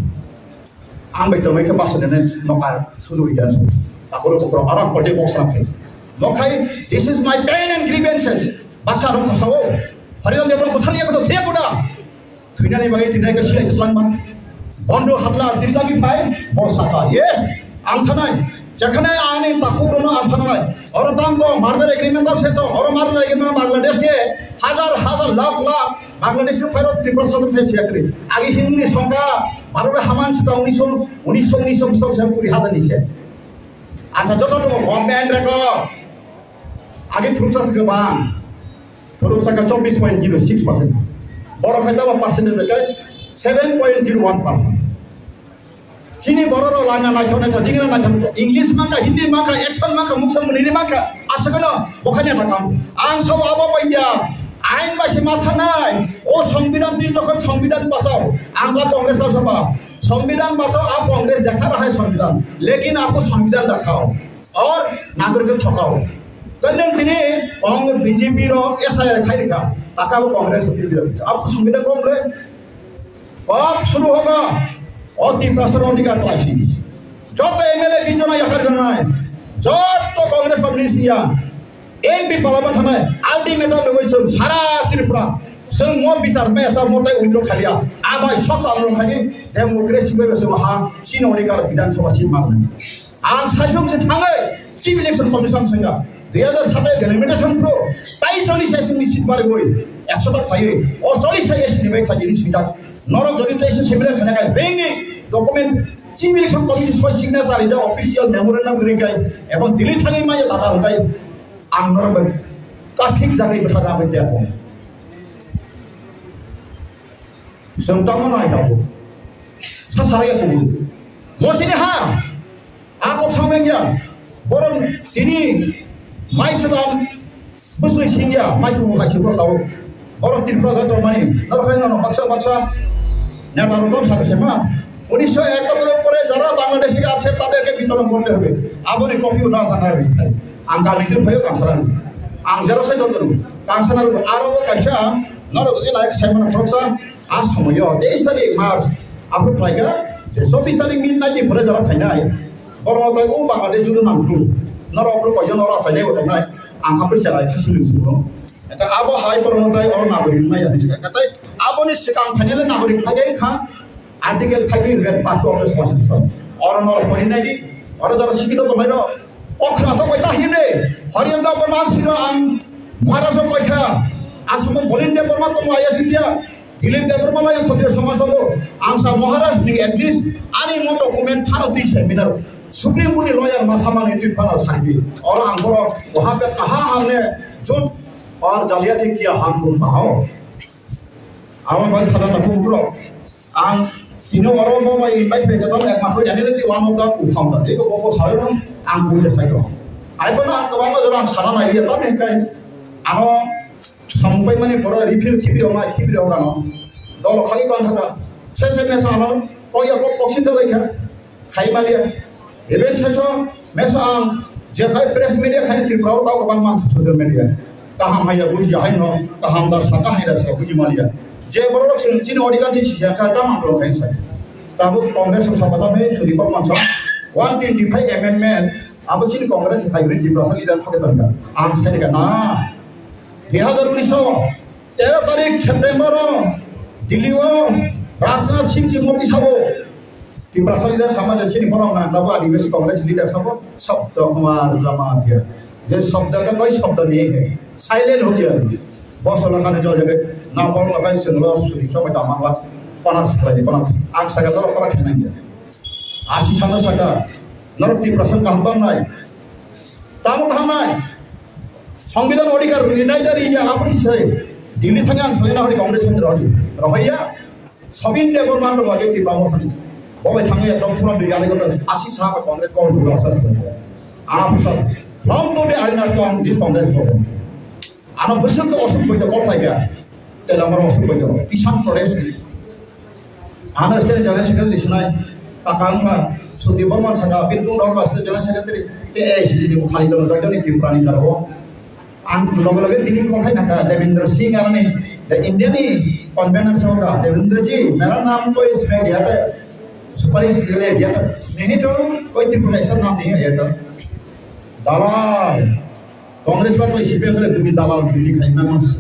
Ang bai tongwi khe basa nene nokha sudu hija. Takoro bokro arang kote boksa khe. Nokhai, "This is my pain and grievances." Baksa rok khasao. Harijang Debra buthar ya kodo thiya koda. Thwinani bagwi tinai ka silai tlang man. Bondo hatla diri dagi phai. Bo saka. Yes. Ang sanai. Jekhane ani takhuk rono ang sanai. Oro tang to murder agreement of seto. Oro murder agreement Bangladesh ke hajar hajar lakh lakh Bangladesh ke pharo Tripura sabo khai siya kri. Agi Hindu ni songkha Bharat haman sita unisho, unisho, unisho, unisho, unisho kuri hajar ni se. Anta joto to government reko. Agi thuruk sa se bang. Thuruk sa ka chobbish point zero six percent. Boro khai tabo percent ni bekai seven point zero one percent. Chini borok rok lana naithok naithok, dingra naithok, English mangkha, Hindi mangkha, action mangkha, muksa muniri mangkha, aswkano bokhani atakam. Ang sabo abo bai ya, ain bai se ma thanai, o Songbidan twi jokhon Songbidan bachao, ang ba Congress o saba, Songbidan bachao, a Congress dekha raha hai Songbidan, lekin apo Songbidan dekhao, aur nagorik thokao. Kanyang tini Congress B J P ro S I R khai rikha, taka bo Congress o bidal rikha, apo Songbidan kom le. Kok suru hogo, o Tiprasar odhikar paisi. Joto M L A bijona yakar janai, joto Congress communist ya, M P palama thanai, ultimatum rwbai chwng sara Tripura, chwng mo bichar mesa motai withdraw khaliya, abai sokta rong khani democracy bai chwng ha, chini odhikar Bidhan Sabha seat mangnai. Ang saisung se thangwi Chief Election Commission sengkha, dui hajar satai delimitation pro, tai choli session ni seat barigwi, ekso ta khaiwi, o choli session ni bai khlaijini sengkha. Norok jodi tai se seminar khana khai, ringni document, Chief Election Commission soi signature rijak official memorandum ringkai, ebong Delhi thangwi maya data hwnkhe, ang norok bai kaphik jagwi bwtha da bai tei. Chwng tamo nai tabuk. Sa sarai ya kubun. Mosini ha. A kok sameng ya. Borok tini mai sedam. Busui sing ya. Mai kubun khai chibok tabuk. Borok Tripura ga tongmani. Nor khai nor baksa baksa. Neta rok tong sakse ma. উনিশশো একাত্তর পরে যারা বাংলাদেশ থেকে আছে তাদেরকে বিতরণ করতে হবে। Aboni copy o na thana. Ang kami tu bhayo kangsana. Ang jero sai dong. Kangsana aro kaisa. Noro jodi naik sai mana khoroksa. A somoyo teis tarik March, aphuru khlaikha je chobbish tarik ni nai ni pore jora phainai. Borok tai o Bangladesh juru nangphuru. Norok aphuru koijon oro achainai bo tongnai. Ang kha pori chera khe simi simi. Eta abo hai borok tai oro nagorik nai ani sika. Katai aboni sikang phainai le nagorik phaigai kha. Article five ni red part of the constitution. Oro norok pori nai di. Oro jora sikito tongnai rok. O khwnathok bai ta himre, Hariel Debbarma ang siro ang Maharaj o koikha, Assam o Bolin Debbarma tongo I S P R, Dilip Debbarma lai ang Khatriya Samaj tongo, ang sa Maharaj ni at least ani mo document thano twi seminar, Supreme Court ni lawyer ma samani twi thano saibi, oro ang borok waha pe kaha hamne jhut aur jaliyati kiya hum tum kaha ho. Abo bai khajana bukurok. Ang tini oro bo bai invite khe tong, ekmatro yani le one of the co-founder. Eko bo bo sawi no ang buida sai ko. Ai bo na ang kwbangma jora ang sana nai liya tong ne kai. Ano sampai mani poro refill khibri ma khibri kano. Dolo khai kon thaka. Se se me sa ano ko ya ko koksi chalai kha. Khai maliya. Even saiso mesa ang je khai press media khai Tripura o tao kwbang mang social media. Kaham haiya bujiya haino, kaham da sa kahai da sa buji maliya. Je borok sing chini odikar di sija ka tamang borok khai sai. Tabo Congress o sabata me suri bok mansa one twenty five amendment abo chini Congress khai bini Tripura sa leader phage tangka. Ang sai ka na. Dui hazar unis o tero tarik September o Delhi o Rajnath Singh chini modi sabo. Tiprasa leader sama je chini borok na, nabo Adivasi Congress leader sabo, sabdo kumar jama dia. Je sabdo ka koi sabdo nahi hai. Silent ho gaya. Boss lo khane jo jage, na bol lo khane senglo, suri, sobai damang la, konar siklai di, konar. Ang saka dolo konar khaina dia. Asi sana saka, norok Tiprasa kaham tong nai. Tamo kaham nai. Songbidan odikar rinai dari ya, apa kisai. Delhi thang ang salina hori Congress center hori. Rohaya. Sabin Debbarma no bagwi Tipra Motha ni. Bo bai thangwi ekdom pura dui yari gota asi sa ba Congress ko dui sa sa. Am sa. From today I not come this Congress ko. Ano bwswk ko osuk bai ko khlai ga. Tela maro osuk bai ko. Kisan Protest ni. Ano state general secretary sinai. Takang ma. Sudip Barman saka bin tung rok state general secretary. Ke A I C C ni khali to jai ni Tripura ni darbo. Ang loge loge tini kok hai naka Devendra Singh arni, the India ni convener song ka, "Devendra ji, mera naam to isme diya tha, suparish ke liye diya tha, nahi to koi Tripura aisa naam nahi hai to." Dalal, Congress ba koi C P M le duni dalal duni khai na mas.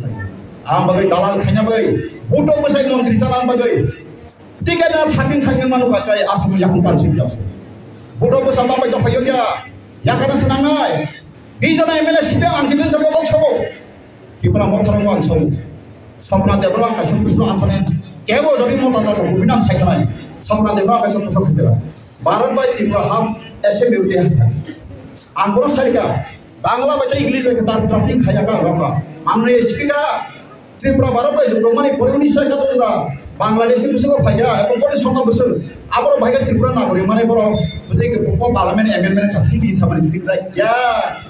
Ang bagwi dalal khaina bagwi, bhuto bwsai montri chalan bagwi. Ticket na thamin thamin manu ka chai asam yakung pan sing jasu. Bhuto bwsa bagwi to phayo ya, yakana sanangai. Bijana M L A sida ang kini jabo kok sabo. Kipra mothorong ang sabo. Sopna Debra ang kaisa pusno ang panen. Kebo jodi mota jabo, bini ang sai kanai. Sopna Debra ang kaisa pusno khitera. Bharat bai Tripura ham S M U te hata. Ang bono sai ka. Bangla bai ta English bai ta drafting khaya ka rokha. Manni speaker Tripura Bharat bai jumrok mani pore uni sai ka to jora. Bangladesh ni bisingo phaiya, ebong pore songkha bwswk. Aboro bai ka Tripura nagori mani boro. Bwsai ke po parliament amendment khasi di samani script rai. Ya.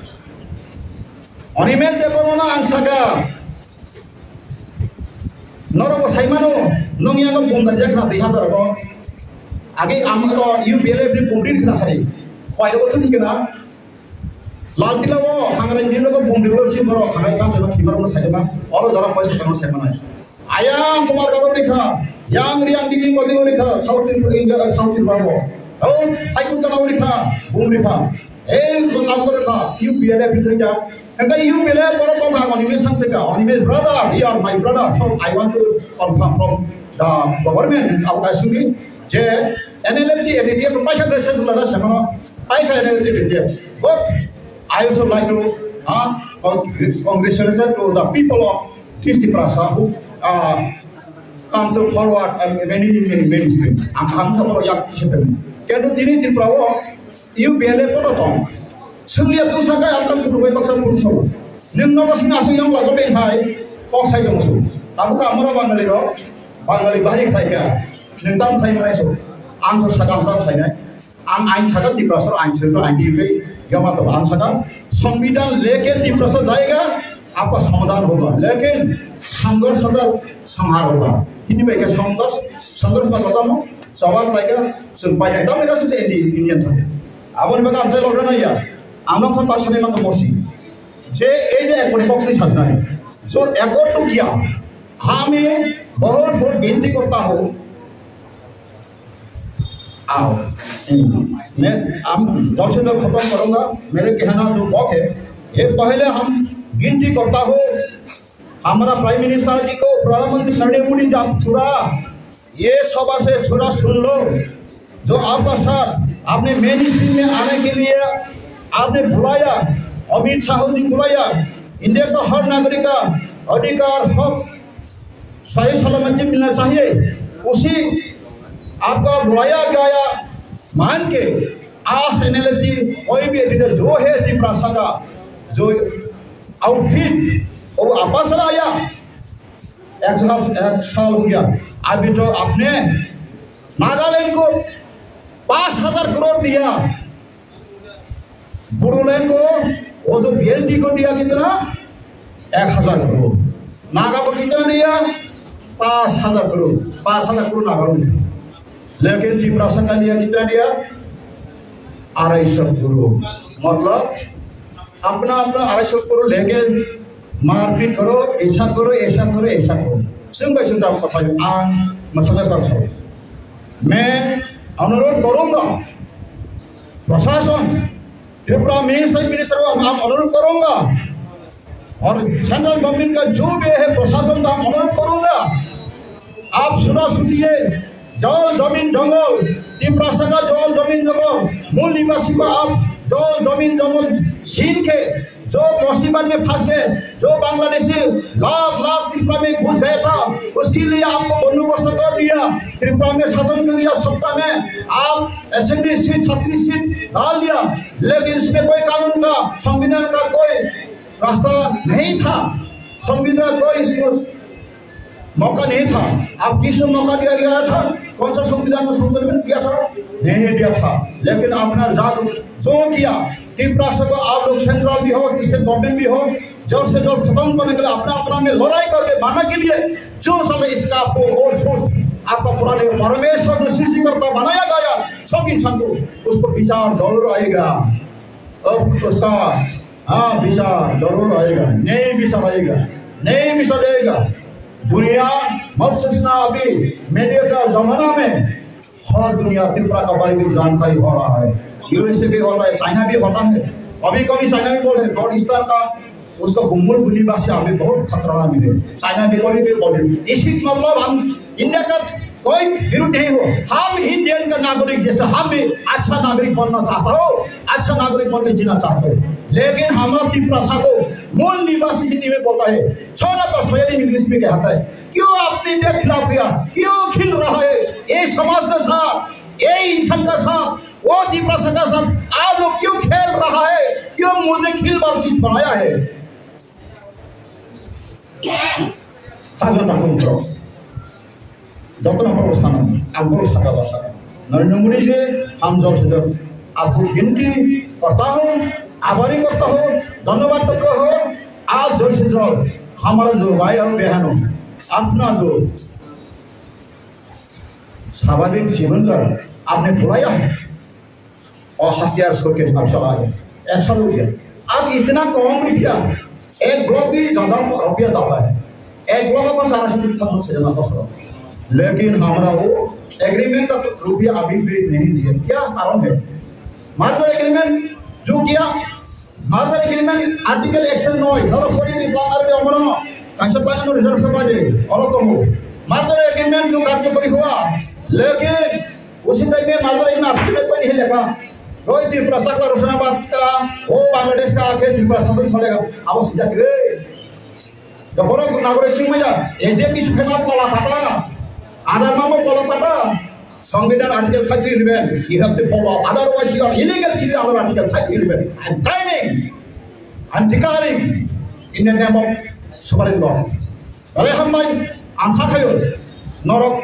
Animesh Debbarma ang saka. Norok bo sai mano, nong yago bumda jak na dui hazar bo. Age am ko U P L F ni bumdi khna sari. Khwai ro thik na. Lal Tila o hangrai ni logo bumdi ro chi boro hangrai kam jaba khimar no sai ma. Oro jara poisa kama sai manai. Ayang Kumar Gadon rikha, Yang Riang Digi Kodi rikha, South Tripura, India, South Tripura mo. Oh, High Court kana rikha, bum rikha. Hey, ko kam ko rikha, U P L F rikha. Hingke U P L F boro tong ha, Animesh sang seka, Animesh brother, you are my brother. So I want to confirm from the government, Avkash Singh, je N L F T A D T F paisa message lana semano, paisa N L F T A D T F. But I also like to, uh, congratulate to the people of Tiprasa who, uh, come to forward and many in many, many stream. Ang, ang ka boro yak sepen. Kendo tini Tripura o U P L F kono tong. Sunglia tu saka atam kutu bai baksa pun so. Ning nogo sini asu yang lago ben hai. Kok sai tong so. Tabu ka amora Bangali ro. Bangali bahari khai ka. Ning tam khai manai so. Ang to saka tam sai nai. Ang ain saka Tiprasa ain saka ain di bai. Yama to ang saka. Songbidan leke Tiprasa jayega. आपका समाधान होगा, लेकिन संघर्ष का संहार होगा। Hini bai khe संघर्ष, संघर्ष ma kotamo, jawab bai khe chwng pai nai. Tamni kaisa se Indi-, Indian thang. Aboni bagwi ang tei lorna nai ya. Ang nang sa ta sanai ma kamo si. Je ei je ekoni kok sini sajnai. So, accord to kya? Hami bahut bahut binti korta hu. आओ। मैं, हम जल्द से जल्द खत्म करूंगा। मेरे कहना जो बहुत है, ये पहले हम विनती करता हूँ, हमारा प्राइम मिनिस्टर जी को, प्रधानमंत्री नरेंद्र मोदी जी, आप थोड़ा ये सभा से थोड़ा सुन लो, जो आपका साथ आपने मेन स्ट्रीम में आने के लिए आपने बुलाया, अमित शाह जी बुलाया, इंडिया का हर नागरिक का अधिकार, हक सही सलामती मिलना चाहिए। उसी आपका बुलाया गया मान के आज एनएलएफ की कोई भी एडिटर जो है तिप्रासा का जो आउटफिट वो वापस लाया। एक साल, एक साल हो गया, अभी तो आपने नागालैंड को पाँच हजार करोड़ दिया, बोडोलैंड को वो जो बीएलटी को दिया कितना, एक हजार करोड़। नागा को कितना दिया, पाँच हजार करोड़। पाँच हजार करोड़ नागा को दिया। लेकिन तिपरासा का दिया कितना दिया, अढ़ाई सौ करोड़। मतलब अपना अपना अढ़ाई सौ करोड़ लेके मारपीट करो, ऐसा करो, ऐसा करो, ऐसा करो। सुन भाई, सुन, आपको बताइए, आम, मतलब, मैं अनुरोध करूंगा, प्रशासन, त्रिपुरा मिनिस्टर, मिनिस्टर को हम, हम अनुरोध करूंगा, और सेंट्रल गवर्नमेंट का जो भी है प्रशासन का हम अनुरोध करूंगा, आप सुना सुनिए, जल जमीन जंगल, तिपरासा का जल जमीन जंगल, मूल निवासी को आप जल जमीन जंगल छीन के जो मुसीबत में फंस गए, जो बांग्लादेशी लाख लाख त्रिपुरा में घुस गया था, उसके लिए आपको बंदोबस्त कर दिया। त्रिपुरा में शासन के लिए सत्ता में आप असेंबली सीट, छत्तीस सीट डाल दिया, लेकिन इसमें कोई कानून का, संविधान का कोई रास्ता नहीं था। संविधान कोई इसको मौका नहीं था। आप किसको मौका दिया गया था? कौन सा संविधान में संशोधन किया था? नहीं दिया था। लेकिन अपना जादू जो किया, तिपरासा को आप लोग सेंट्रल भी हो, स्टेट गवर्नमेंट भी हो, जल्द से जल्द खत्म करने के लिए अपना अपना में लड़ाई करके बना के लिए जो साला इसका आपको वो सोच आपका पुराने परमेश्वर जो सृष्टिकर्ता बनाया गया सब इंसान को, उसको विचार जरूर आएगा। अब उसका, हाँ, विचार जरूर आएगा, नई विचार आएगा, नई विचार आएगा। दुनिया मत सोचना, अभी मीडिया का जमाना में हर दुनिया त्रिपुरा का बारे में जानकारी हो रहा है। यूएसए भी हो रहा है, चाइना भी होता है, कभी कभी चाइना भी बोले नॉर्थ ईस्टर्न का उसको गुम्मुल गुली बात से हमें बहुत खतरा मिले। चाइना भी कभी भी बोले, इसी मतलब हम इंडिया का कोई विरोध नहीं हो। हम इंडियन का नागरिक जैसे हम भी अच्छा नागरिक बनना चाहता हो, अच्छा नागरिक बन के जीना चाहते हो। लेकिन हमारा तिपरासा को मूल निवासी हिंदी में बोलता है, छोरा पर सोयाबीन इंग्लिश में कहता है। क्यों आपने इंडिया खिलाफ किया? क्यों खेल रहा है ये समाज के साथ, ये इंसान का साथ, वो तिपरासा का साथ आप लोग क्यों खेल रहा है? क्यों मुझे खिलवाड़ चीज बनाया है? Sajon takung chok. Jotono borok sanani, ang borok saka ba saka. Narendra Modi ji, ham jol se jol. Apu ginti korta ho, abari korta ho, dhanyabad korta ho, aap jol se jol. Hamara jo bhai ho behan ho, apna jo swabhabik jiban ka aapne bhulaya hai. और हथियार छोड़ के अब चला है, एक्शन हो गया। अब इतना कम रुपया, एक ब्लॉक भी ज्यादा रुपया जाता है, एक ब्लॉक अपन सारा से थम से ना फसलो। लेकिन हमारा वो एग्रीमेंट का रुपया अभी भी नहीं दिया। क्या कारण है? मर्जर एग्रीमेंट जो किया, मर्जर एग्रीमेंट आर्टिकल एक सौ नौ, नरो कोई भी बांग्ला रे अमरो, कैसे बांग्ला रे रिजर्व सभा दे, और तो वो मर्जर एग्रीमेंट जो कार्यकरी हुआ, लेकिन उसी टाइम में मर्जर एग्रीमेंट आर्टिकल में कोई नहीं लिखा। कोई त्रिपुरा सकला रोशनाबाद का, वो बांग्लादेश का आके त्रिपुरा शासन चलेगा। अब सीधा करे। जब बोलो नागरिक सिंह मैया, एजेंट की सुखेमा कोला पाटा, आधार मामो कोला पाटा, संविधान article thirty eleven, you have to follow, otherwise you are illegal citizen under article thirty eleven. I am timing, I am declaring in the name of sovereign law. Tale hambai, ang sakhayo, norok,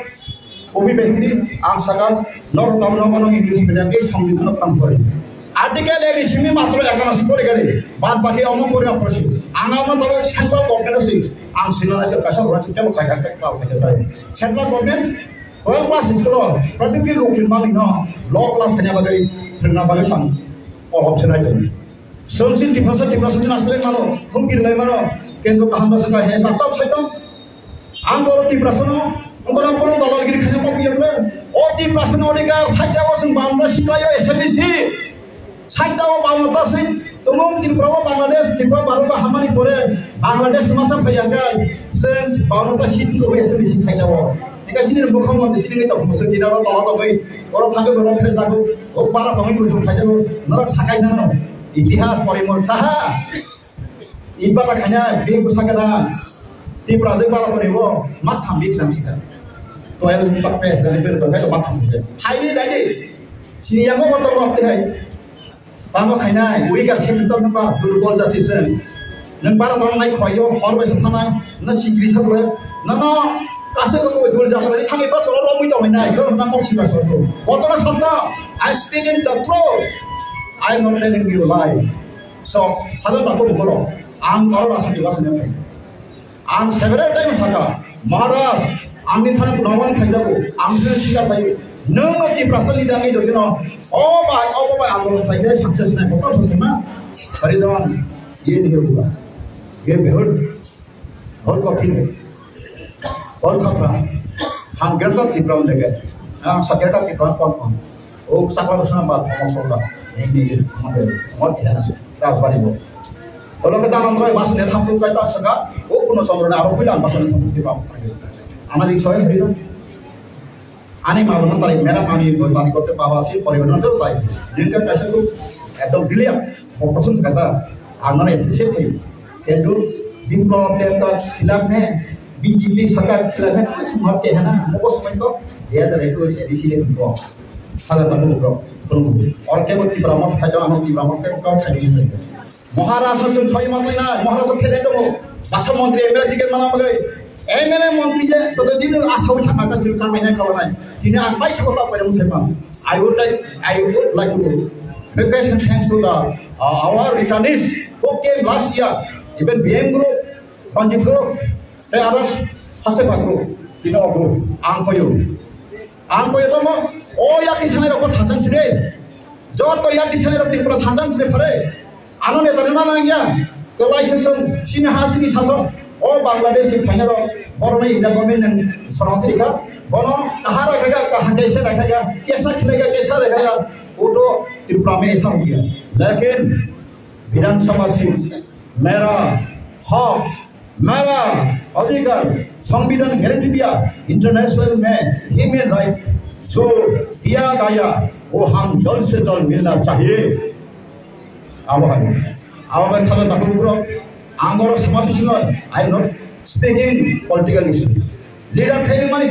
obi behindi, ang saka, norok tamno mano English medium, ei songbidhano tham kori. Article A ni simi matro ekana si pori gari, bad baki omo pori na pori si. Ang amo tabe central government si, ang sina na kaisa rora si tebo khai khai khai khai khai. Central government, twelve class school o, proteki lokhin mani no, law class khanya bagai, khna bagai sang, o option ai. Chwng chini Tiprasa, Tiprasa chini nasilai mano, hum kirilai mano, kendro kaham bwswk hai, he sa tok sai tong. Ang boro Tiprasa no, ang boro bono dalal giri khaina kok yar le. O Tiprasa no odikar, saita o chwng bangla siklai o S M D C. Saita o bangla ta swi, tumung Tripura o Bangladesh, Tripura Bharat o hamani pore, Bangladesh masa phai ya kai, chwng bangla ta seat o S M D C saita o. Eka sini bukha mo, sini ngai tong, musa kira ro tola tong bai, oro thangwi ro phre jago, o para tong bai, kuchuk khai jago, norok sakai nang no. Itihas Porimon Saha, i para khanya, bi busa kada, ti para de para tong bo, mat tham bik sam sika. Twelve pa pes na ber to, kai to mat tham se. Hai ni dai ni. Sini yang mo tong mo ti hai. Tamo khainai, weaker sector no ba, durbol jati se. Nwng bara tong nai khoi yo, hor bai sa thana, na sikri sa bole. Nono kaisa kok dul jasa ni thangwi bosor romwi tongwi nai, oro na kok siba soto. Kotono sabda, I speaking the truth. I am not telling you lie. So, sajan bako bukoro, ang oro rasa ni basa ni phai. Ang several time saka, Maharaj, ang ni thani kunawan phai jago, ang ni thani sika phai. Nung no Tiprasa ni dangi jodi no, o bai, o bai ang oro phai jai success nai, kotor success na. Hari jawan, ye nahi hoga, ye behod बहुत कठिन है, बहुत खतरा है। हम ग्रेटर त्रिपुरा में देखे, हम सब ग्रेटर त्रिपुरा कौन कौन? वो सकला रसना बात हम सोचा, नहीं, नहीं, हम, हम क्या है ना, राजबाड़ी वो। वो लोग के दाम अंतराय बस ने थम लोग कहता सका, वो कुनो समझ ना, वो कोई लाम बस ने थम लोग के बाप सके। हमारी सोए है ना। Ani ma bono tari, mera mami bo tari korte baba se poribar no tari. Din ka kaisa tu ekdom brilliant, bo pasang kata, ang mane appreciate kari. Kintu Biplab Deb ka khilaf mein, B J P sarkar khilaf mein, koi samar ke hai na, mo ko samay ko, dui hajar ekush A D C le tumko. Sada tamu ko, tumko. Aur ke bo Tipra Motha khai jana, Tipra Motha ke ko khai Maharashtra sung soi mantri na, Maharashtra phere tongo. Baksa mantri M L A ticket mana bagwi. M L A mantri je, joto dino asao thangma ka jil kamai nai kala nai. Dini ang bai thangma ta pairung sema. I would like, I would like to request and thanks to the, uh, our returnees who came last year, even B M group, Ranjit group, tei others, haste pa group, dino group, ang payo. Ang koi tomo, o yakni sanai rok thansa sini. Joto yakni sanai rok Tripura thansa sini phare. Ano neta rina nangya. Kelai sesong, sini ha sini sasong. O Bangladesh ni phaina rok, borno India government nang sorang sini kha. Bono kahara khaga, kahar kaisa rakhaga, kaisa khilaga, kaisa rakhaga. Uto Tripura mein aisa ho gaya. Lekin Bidhan Sabha seat, mera hak, mera adhikar, संविधान गारंटी दिया, इंटरनेशनल में human right जो दिया गया, वो हम जल्द से जल्द मिलना चाहिए। Abo hai, abo bai khala dakhuk bro, ang oro sama bisingo, I am not speaking political issue. Leader khaimani